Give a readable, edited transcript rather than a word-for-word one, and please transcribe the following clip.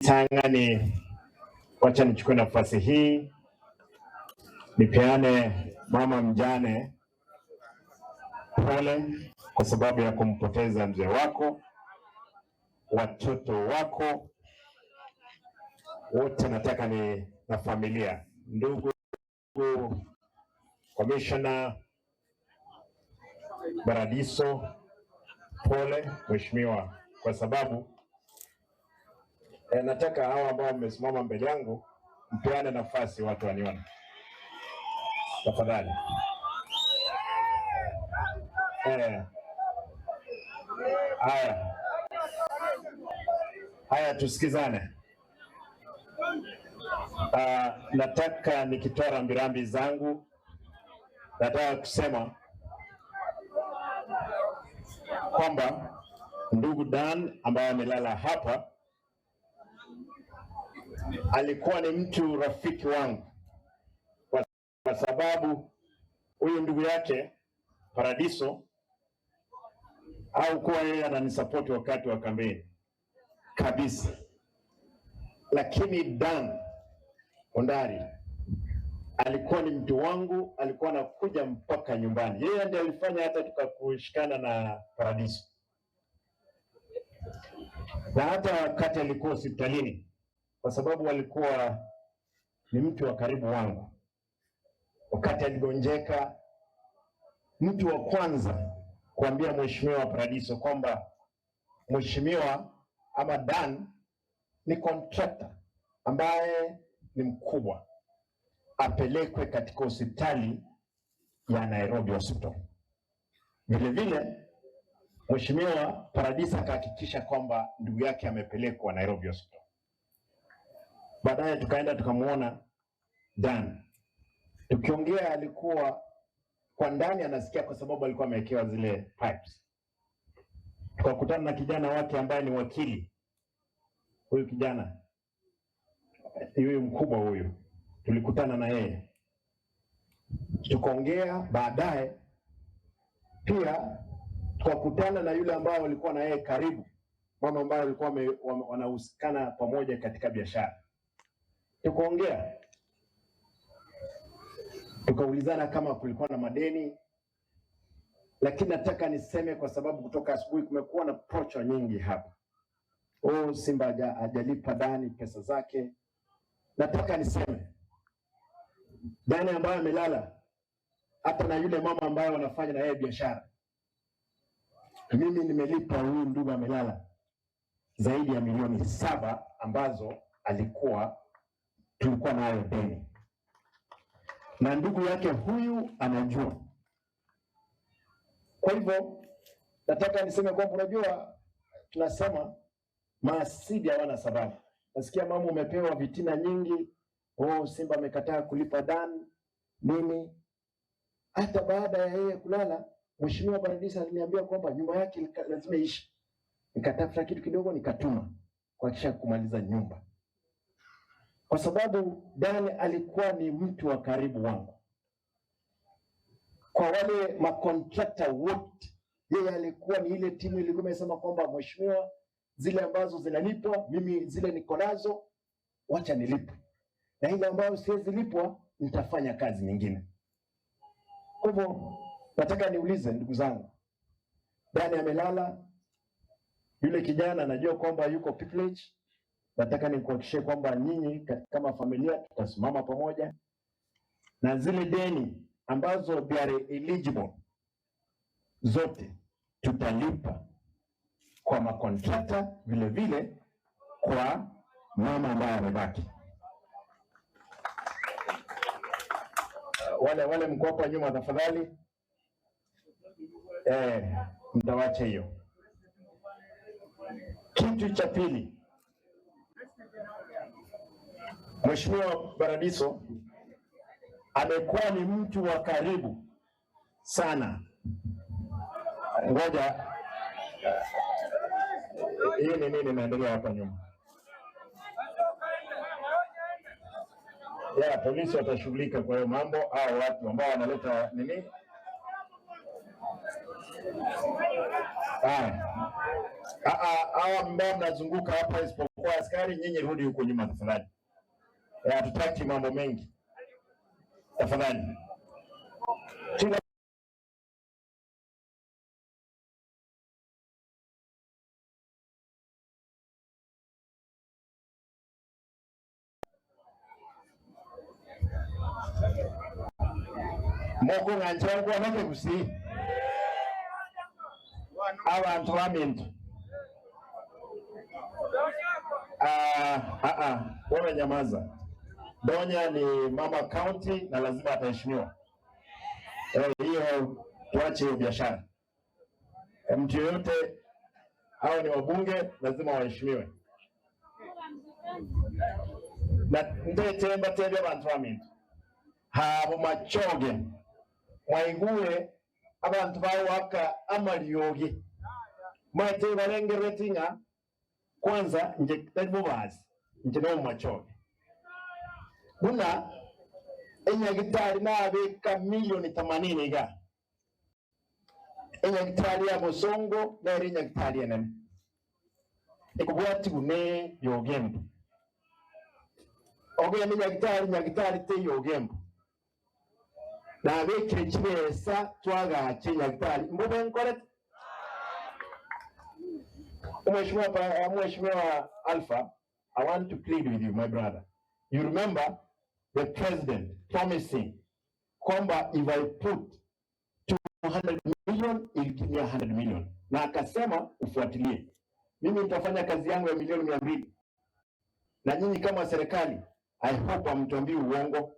Ritang'ani, wacha nichukue nafasi hii nipeane mama mjane pole kwa sababu ya kumpoteza mzee wako, watoto wako wote, nataka ni na familia, ndugu Commissioner Paradiso, pole mheshimiwa, kwa sababu nataka hawa ambao wamesimama mbele yangu mpeane nafasi watu wanione tafadhali. Haya haya, tusikizane. Nataka nikitoa rambirambi zangu, nataka kusema kwamba ndugu Dan ambaye amelala hapa alikuwa ni mtu rafiki wangu, kwa sababu huyu ndugu yake Paradiso au kuwa yeye ananisapoti wakati wa kampeni kabisa, lakini Dan Ondari alikuwa ni mtu wangu, alikuwa anakuja mpaka nyumbani. Yeye ndiye alifanya hata tukakushikana na Paradiso, na hata wakati alikuwa hospitalini, kwa sababu alikuwa ni mtu wa karibu wangu. Wakati aligonjeka, mtu wa kwanza kuambia mheshimiwa Paradiso kwamba mheshimiwa ama Dan ni contractor ambaye ni mkubwa, apelekwe katika hospitali ya Nairobi Hospital. Vile vile mheshimiwa Paradiso akahakikisha kwamba ndugu yake amepelekwa Nairobi Hospital. Baadaye tukaenda tukamwona Dan, tukiongea alikuwa kwa ndani anasikia, kwa sababu alikuwa amewekewa zile pipes. Tukakutana na kijana wake ambaye ni wakili, huyu kijana huyu mkubwa huyu, tulikutana na yeye tukaongea. Baadaye pia tukakutana na yule ambaye walikuwa na yeye karibu, mama ambaye walikuwa wanahusikana pamoja katika biashara. Tukaongea, tukaulizana kama kulikuwa na madeni, lakini nataka niseme kwa sababu kutoka asubuhi kumekuwa na procho nyingi hapa. Oh, Simba hajalipa Dani pesa zake. Nataka niseme Dani ambaye amelala, hata na yule mama ambaye wanafanya na yeye biashara, mimi nimelipa huyu ndugu amelala zaidi ya milioni 7 ambazo tulikuwa nayo deni, na ndugu yake huyu anajua. Kwa hivyo nataka niseme kwamba unajua, tunasema maasidi hawana sababu. Nasikia mama umepewa vitina nyingi, oh, Simba amekataa kulipa Dan nini. Hata baada ya yeye kulala, mheshimiwa Paradiso aliniambia kwamba nyumba yake lazima iishi. Nikatafuta kitu kidogo nikatuma kuhakikisha kumaliza nyumba, kwa sababu Dan alikuwa ni mtu wa karibu wangu. Kwa wale makontrakta wote, yeye alikuwa ni ile timu ilikuwa imesema kwamba mheshimiwa, zile ambazo zinalipwa mimi zile niko nazo, wacha nilipe, na ile ambayo siwezi lipwa nitafanya kazi nyingine. Kwa hivyo nataka niulize ndugu zangu, Dani amelala, yule kijana anajua kwamba yuko privilege. Nataka nikuhakikishie kwamba nyinyi kama familia tutasimama pamoja, na zile deni ambazo they are eligible zote tutalipa kwa makontrakta, vile vile kwa mama ambaye amebaki. Wale mko hapa nyuma tafadhali, mtawacha hiyo. Kitu cha pili, Mheshimiwa Paradiso amekuwa ni mtu wa karibu sana. Ngoja, hii ni nini inaendelea hapa nyuma? Ya, polisi watashughulika kwa hiyo mambo, au watu ambao wanaleta nini? Haya. Hawa ambao mnazunguka hapa isipokuwa Kwa askari nyinyi rudi huko nyuma tafadhali. Hatutaki mambo mengi. Tafadhali. Kila moko ng'anjangu anake gusi abantu bamintu. Wewe nyamaza. Donya ni mama county na lazima ataheshimiwa. Hiyo tuache hiyo biashara. Mtu yoyote hao ni wabunge lazima waheshimiwe. Na ndetemba tebya abantu bamintu. Habo machoge mwaiguwe abantu bawaka amalyoge mwete balengeretinga kwanza nje talimubazi nje no machoge buna enyagitari nabeka milioni 80 ga enyagitari ya Bosongo na enyagitari enene ekubwati bune yogembo ogende nyagitari nyagitari te yogembo nabekire kibesa twagache nyagitari mbobe nkore. Mheshimiwa Alpha, I want to plead with you, my brother. You remember the president promising kwamba if I put 200 million, he'll give me 100 million. Na akasema ufuatilie. Mimi nitafanya kazi yangu ya milioni 200. Na nyinyi kama serikali, I hope hamtuambii uongo.